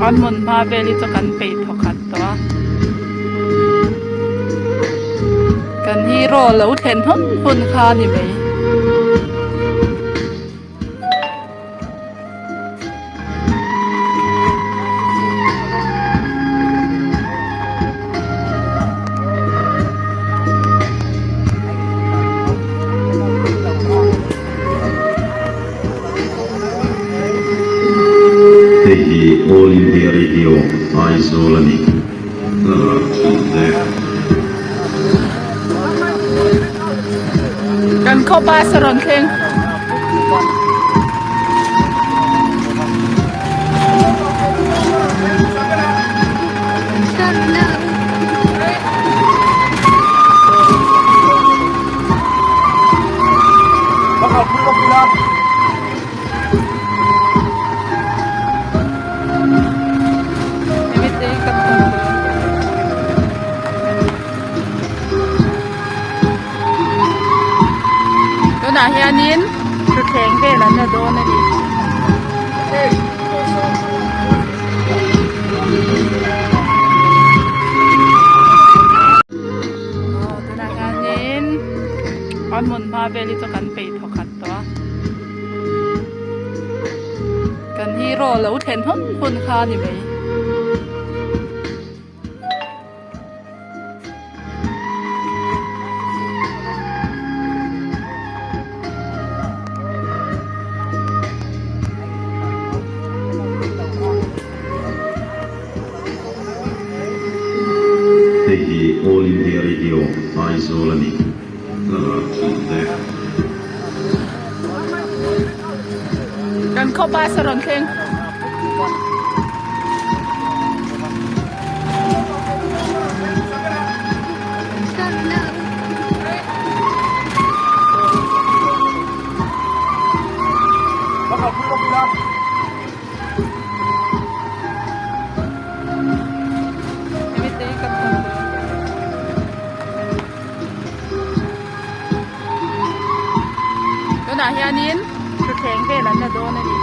A hmun hma vel hi chu kan peih thaw khat tawh a kan hero lo thlen hun hun kha a ni mai. Hei hi All India Radio Aizawl a ni. Hla lar thin te. Kan khaw bus a rawn thleng. Tunah hianin thutthleng vel an la dawn a ni. Tunah hianin a hmun hma vel hi chu kan peih thaw khat tawh a. Kan hero lo thlen hun hun kha a ni mai. Hei hi All India Radio Aizawl a ni. Hla lar thin te. Kan khaw bus a rawn thleng. Tunah hianin thutthleng vel an la dawn a ni.